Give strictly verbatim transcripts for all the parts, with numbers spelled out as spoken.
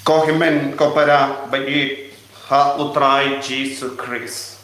Ko hynmen ko para ba ïeit ha U Trai Jisu Khrist.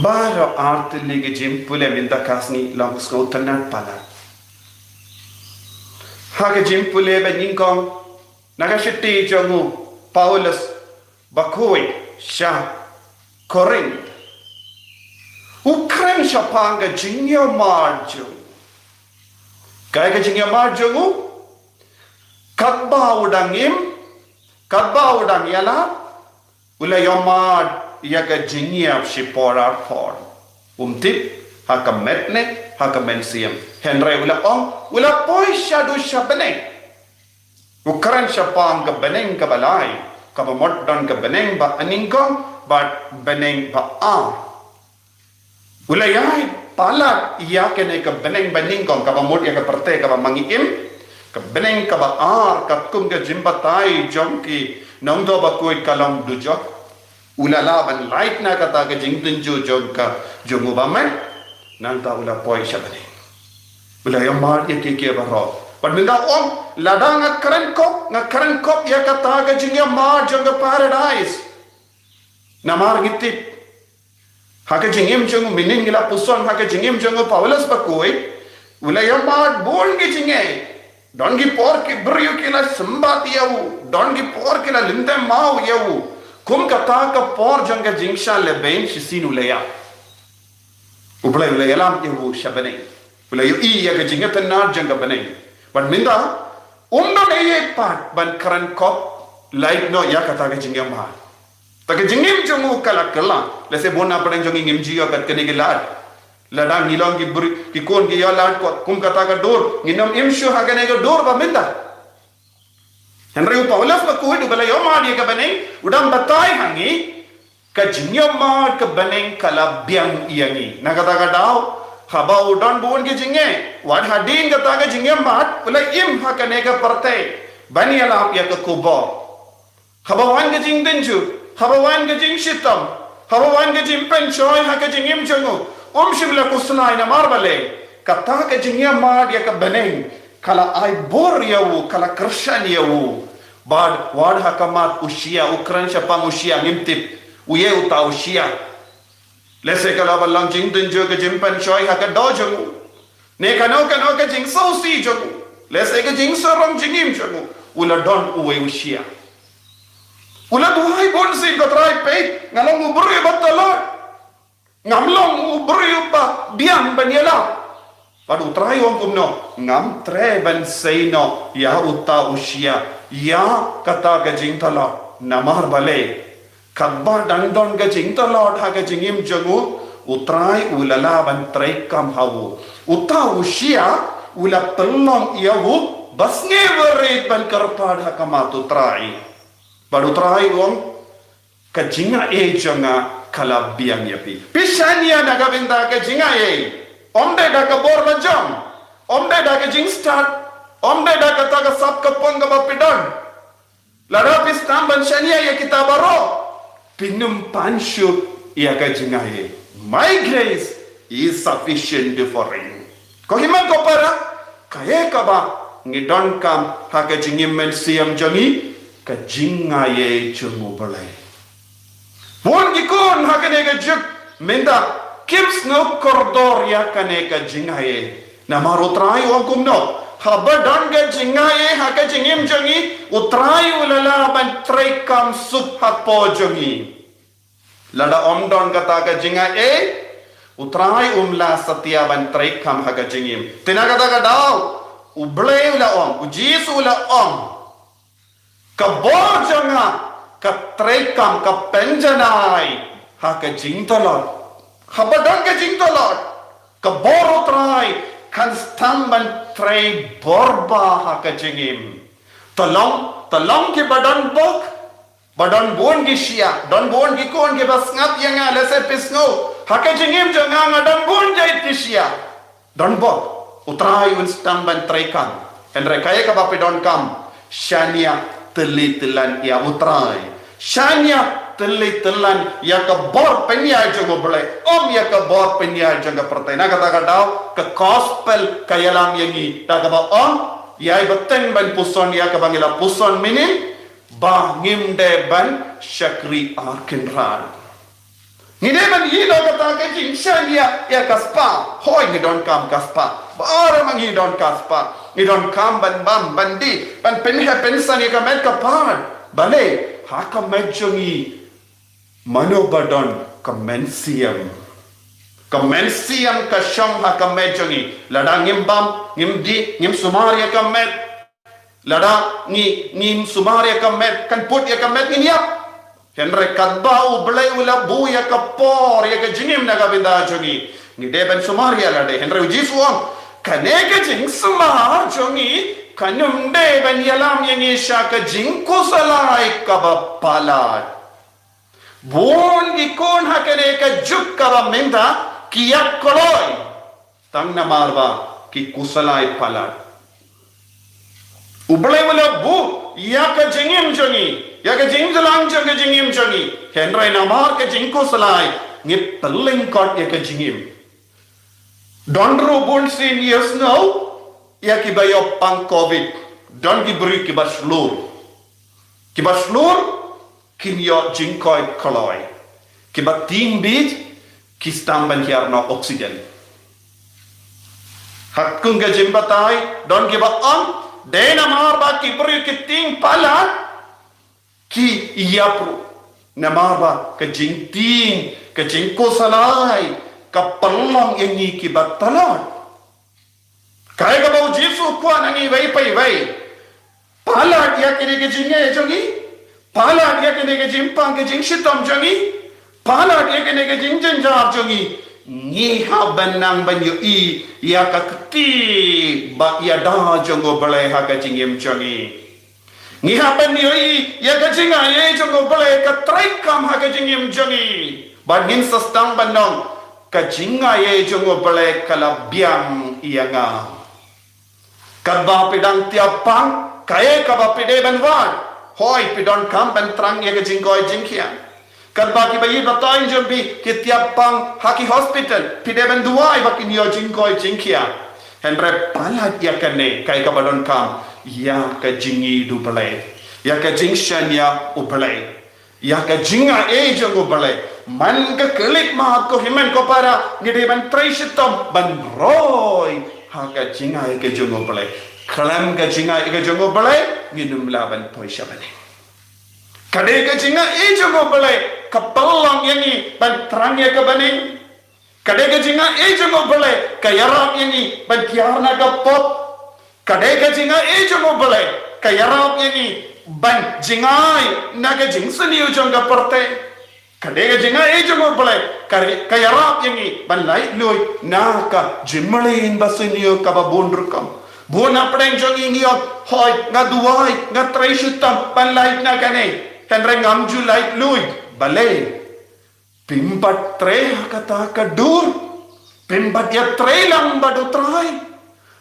Baroh ar tylli ki jingpule mynta ka sngi long sngewtynnat palat. Ha ka jingpule ba nyngkong na ka shithi jong u Paulus bakhuid sha Korinth. U kren shaphang ka jingïamar jong u. Kaei ka jingïamar jong u? Katba u dang im, katba u dang ïalap, u la ïamar ïa ka jingïap shipor arpor. Um tip ha ka met ne ha ka mynsiem. Hynrei u la ong, u la poi shaduh sha bneng. U kren shaphang ka bneng kaba lai, kaba mut don ka bneng ba nyngkong bad bneng ba ar. U la ïai palat ïa kane ka bneng ba nyngkong kaba mut ïa ka pyrthei kaba ma ngi im. Ka bneng kaba ar katkum ka jingbatai jong ki nongdoh bakhuid ka long dujok. U la lah ban lait na kata ka jingtynjuh jong ka jong u bymman. Nangta u la poi sha bneng. U la ïamar ïa kiei kiei baroh. Bad mynta u ong, lada nga kren khop, nga kren khop ïa kata ka jingïamar jong ka paradais. Namar ngi tip ha ka jingim jong u, mynhynnin ngi la puson ha ka jingim jong u Paulus bakhuid, u la ïamar bun ki jingeh. Don ki por ki briew ki la symbat ïa u, don ki por ki la lynthem maw ïa u. Kum kata ka por jong ka jingshah lehbeiñ shisien u la ïap. U Blei u la ïalam ïa u sha bneng. U la ïohi ïa ka jingïatynnad jong ka bneng. Bad mynta um don ei ei pat ban kren khop lait noh ïa kata ka jingïamar. Ta ka jingim jong u ka la kylla. Lehse bun na pdeng jong ngi ngim ju ïoh kat kane ka lad. Lada ngi long ki bri, ki khun ki ïoh lad kot kum kata ka dur, ngin ym im shuh ha kane ka dur ba mynta. Hynrei u Paulus bakhuid uba la ïamar ïa ka bneng u dang batai ha ngi, ka jingïamar ka bneng ka la biang ïa ngi. Na kata ka daw, haba u don bun ki jingeh, wat hadien kata ka jingïamar u la im ha kane ka pyrthei ban ïalap ïa ka khubor. Haba wan ka jingtynjuh, haba wan ka jingshitom, haba wan ka jingpynshoi ha ka jingim jong u, um shym la khuslai. Namar balei? Kata ka jingïamar ïa ka bneng ka la ai bor ïa u, ka la kyrshan ïa u. Bad wat ha khmat u shia, u kren shaphang u shia, ngim tip uei uta u shia. Lehse ka la ba long jingtynjuh ka jingpynshoi ha ka doh jong u, ne kano kano ka jingsngewsih jong u, lehse ka jingsarong jingim jong u, u la don uwei u shia. U la duwai bun sien, ko Trai, peit nga long u briew ba tlot, ngam long u briew ba biang ban ïalap. Bad u Trai u ong kumno? Ngam treh ban sei noh ïa uta u shia, ïa kata ka jingtlot. Namar balei? Katba dang don ka jingtlot ha ka jingim jong u, u Trai u la lah ban treikam ha u. Uta u shia u la pynlong ïa u ba sngewrit ban kyrpad ha khmat u Trai. Bad u Trai u ong, ka jingaiei jong nga ka la biang ïa phi. Phi shaniah na ka bynta ka jingaiei. Ym dei da ka bor lajong, ym dei da ka jingstad, ym dei da kata ka sap ka pung kaba phi don. Lada phi sdang ban shaniah ïa kita baroh, phin ym pan shuh ïa ka jingaiei. My grace is sufficient for you. Ko hima ko para, kaei kaba ngi donkam ha ka jingim mynsiem jong ngi? Ka jingaiei jong u Blei. Bun ki khun ha kane ka juk mynta kim sngew kordor ïa kane ka jingaiei. Namar u Trai u ong kumno? Haba don ka jingaiei ha ka jingim jong ngi, u Trai u la lah ban treikam suk hapoh jong ngi. Lada ym don kata ka jingaiei, u Trai um lah satia ban treikam ha ka jingim. Te na kata ka daw, u Blei u la ong, u Jisu u la ong, ka bor jong nga ka treikam, ka pynjanai ha ka jingtlot. Haba don ka jingtlot, ka bor u Trai kan sdang ban trei bor ba ha ka jingim. Te long, te long kiba don bok, ba don bun ki shia, don bun ki khun kiba sngap ïa nga, lehse phi sngew ha ka jingim jong nga nga don bun jait ki shia. Don bok, u Trai un sdang ban treikam. Hynrei kaei kaba phi donkam? Shaniah tylli tyllan ïa u Trai. Shaniah tylli tyllan ïa ka bor pynïaid jong u Blei, ym ïa ka bor pynïaid jong ka pyrthei. Na kata ka daw, ka gospel ka ïalam ïa ngi da kaba ong, ïai bteng ban puson ïa kaba ngi la puson mynhynnin. ba ngim dei ban shakri ar kynrad. Ngi dei ban ïoh kata ka jingshaniah ïa ka spah. Hooid, ngi donkam ka spah. Baroh ma ngi don ka spah. Ngi donkam ban bam, ban dih, ban pynheh pynsan ïa ka met ka phad. Balei, ha ka met jong ngi, mano ba don? Ka mynsiem. Ka mynsiem ka shong ha ka met jong ngi. Lada ngim bam, ngim dih, ngim sumar ïa ka met. Lada ngi, ngim sumar ïa ka met, kan put ïa ka met, ngin ïap. Hynrei katba U Blei u la buh ïa ka por, ïa ka jingim na ka bynta jong ngi, ngi dei ban sumar ïa lade. Hynrei U Jisu u ong, kane ka jingsumar jong ngi kan ym dei ban ïalam ïa ngi sha ka jingkhuslai kaba palat. Bun ki khun ha kane ka juk kaba mynta ki ïap kloi tang namar ba ki khuslai palat. U Blei u la buh ïa ka jingim jong ngi, ïa ka jingjlan jong ka jingim jong ngi. Hynrei namar ka jingkhuslai, ngi pynlyngkot ïa ka jingim. Don ruh bun sien ïohsngew ïa kiba ïoh pang covid. Don ki briew kiba shlur. Kiba shlur, kin ïoh jingkoit kloi. Kiba tieng bit, ki sdang ban hiar noh oxygen. Ha kum ka jingbatai, don kiba ong, dei namar ba ki briew ki tieng palat, ki ïap ruh. Namar ba ka jingtieng, ka jingkhuslai, ka pynlong ïa ngi kiba tlot. Kaei kaba U Jisu u kwah na ngi iwei pa iwei. Palat ïa kane ka jingeh jong ngi. Palat ïa kane ka jingpang ka jingshitom jong ngi. Palat ïa kane ka jingjynjar jong ngi. Ngi hap ban nang ban ïohi ïa ka kti ba ïada jong U Blei ha ka jingim jong ngi. Ngi hap ban ïohi ïa ka jingaiei jong U Blei ka treikam ha ka jingim jong ngi. Bad ngin sa sdang ban ong, ka jingaiei jong U Blei ka la biang ïa nga. Katba phi dang tiap pang, kaei kaba phi dei ban wad? Hooid, phi donkam ban thrang ïa ka jingkoit jingkhiah. Katba kiba ïeit ba thoh jong phi ki tiap pang ha ki hospital, phi dei ban duwai ba kin ïoh jingkoit jingkhiah. Hynrei palat ïa kane, kaei kaba donkam? Ïa ka jingïeit U Blei, ïa ka jingshaniah U Blei, ïa ka jingaiei jong U Blei. Man ka khyllipmat, ko hynmen ko para, ngi dei ban trei shitom ban roi ha ka jingaiei ka jong U Blei. Khlem ka jingaiei ka jong U Blei, ngin ym lah ban poi sha bneng. Ka dei ka jingaiei jong U Blei ka pynlong ïa ngi ban thrang ïa ka bneng. Ka dei ka jingaiei jong U Blei ka ïarap ïa ngi ban kiar na ka pop. Ka dei ka jingaiei jong U Blei ka ïarap ïa ngi ban jingai na ka jingsniew jong ka pyrthei. Ka dei ka jingaiei jong U Blei ka, ka ïarap ïa ngi ban laitluid na ka jingmlien ba sniew kaba bun rukom. Bun na pdeng jong ngi ngi ong, hooid, nga duwai, nga trei shitom ban lait na kane. Hynrei ngam ju laitluid. Balei? Phim pat trei ha kata ka dur. Phim pat ïatrei lang bad U Trai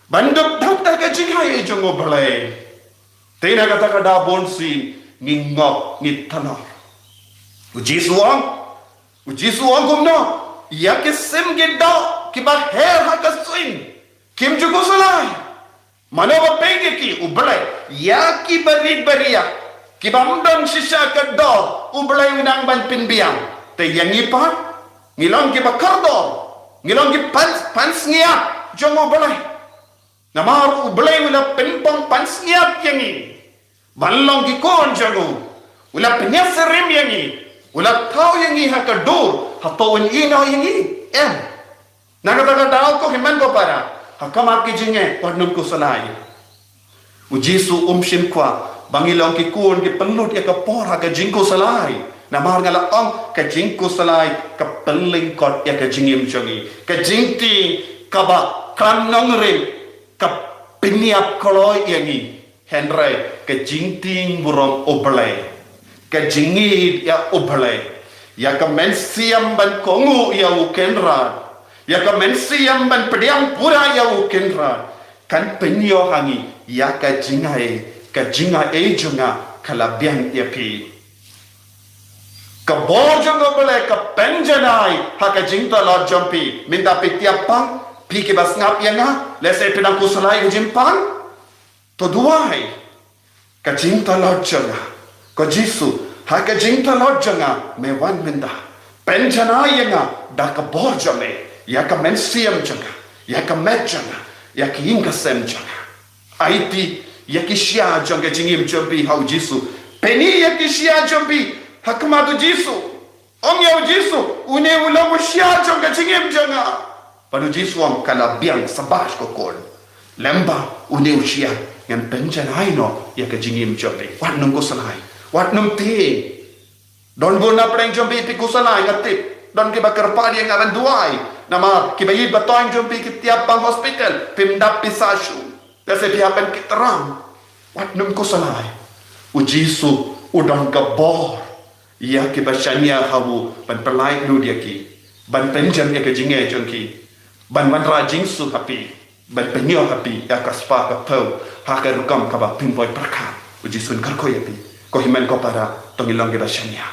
ban dup dap da ka jingaiei jong U Blei. Te na kata ka daw bun sien ngi ngop, ngi thnor. U Jisu u ong, U Jisu u ong kumno? Ïa ki sim ki doh kiba her ha ka suiñ kim ju khuslai. Mano ba peit ïa ki? U Blei. Ïa ki barit baria, kiba ym don shisha ka doh, U Blei u nang ban pynbiang. Te ïa ngi pat, ngi long kiba kordor, ngi long ki pan, pansngiat jong U Blei. Namar U Blei u la pynpang pansngiat ïa ngi ban long ki khun jong u. U la pynïasyriem ïa ngi, u la thaw ïa ngi ha ka dur, hato un ïehnoh ïa ngi? Em. Na kata ka daw, ko hynmen ko para, ha khmat ki jingeh, wat nym khuslai. U Jisu um shym kwah ba ngi long ki khun ki pynlut ïa ka por ha ka jingkhuslai. Namar nga la ong, ka jingkhuslai ka pynlyngkot ïa ka jingim jong ngi. Ka jingtieng kaba khlem nongrim ka pynïap kloi ïa ngi. Hynrei ka jingtieng burom U Blei, ka jingïeit ïa U Blei, ïa ka mynsiem ban kohnguh ïa U Kynrad, ïa ka mynsiem ban pdiang pura ïa U Kynrad, kan pynïoh ha ngi ïa ka jingaiei, ka jingaiei jong nga ka la biang ïa phi. Ka bor jong U Blei ka pynjanai ha ka jingtlot jong phi. Mynta phi tiap pang, phi kiba sngap ïa nga, lehse phi dang khuslai ka jingpang. To duwai, ka jingtlot jong nga, Ko Jisu, ha ka jingtlot jong nga me wan mynta. Pynjanai ïa nga da ka bor jong me, ïa ka mynsiem jong nga, ïa ka met jong nga, ïa ka ïing ka sem jong nga. Aiti ïa ki shia jong ka jingim jong phi ha u Jisu. Pyni ïa ki shia jong phi ha khmat u Jisu. Ong ïa u Jisu, une u long u shia jong ka jingim jong nga. Bad u Jisu u ong, ka la biang, sabash ko khun. Lem bad une u shia, ngan pynjanai noh ïa ka jingim jong phi. Wat nym khuslai, wat nym tieng. Don bun na pdeng jong phi phi khuslai, nga tip. Don kiba kyrpad ïa nga ban duwai. Namar kiba ïeit ba thoiñ jong phi ki tiap bang hospital, phim dap pisa shuh. Te sa phi hap ban kit tram. Wat nym khuslai. U Jisu u don ka bor ïa kiba shaniah ha u, ban pynlait lut ïa ki, ban pynjem ïa ka jingeh jong ki, ban wanrah jingsuk ha phi, ban pynïoh ha phi ïa ka spah ka phew ha ka rukom kaba phim poi pyrkhat. U Jisu un kyrkhu ïa phi. Ko hynmen ko para, to ngin long kiba shaniah.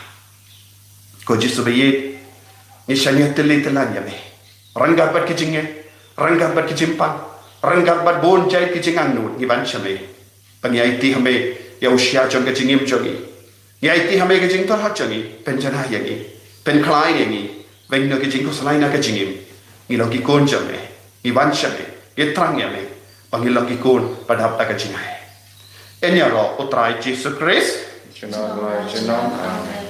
Ko Jisu ba ïeit, ngi shaniah tylli tyllan ïa me. Ryngkat bad ki jingeh, ryngkat bad ki jingpang, ryngkat bad bun jait ki jingangnud, ngi wan sha me. Ba ngi aiti ha me ïa u shia jong ka jingim jong ngi. Ngi aiti ha me ka jingtlot jong ngi, pynjanai ïa ngi, pynkhlaiñ ïa ngi. Weng noh ki jingkhuslai na ka jingim. Ngi long ki khun jong me, ngi wan sha me, ngi thrang ïa me, ba ngi long ki khun ba dap da ka jingai. Yn ïaroh u Trai Jisu Khrist. Junom la junom. Amen.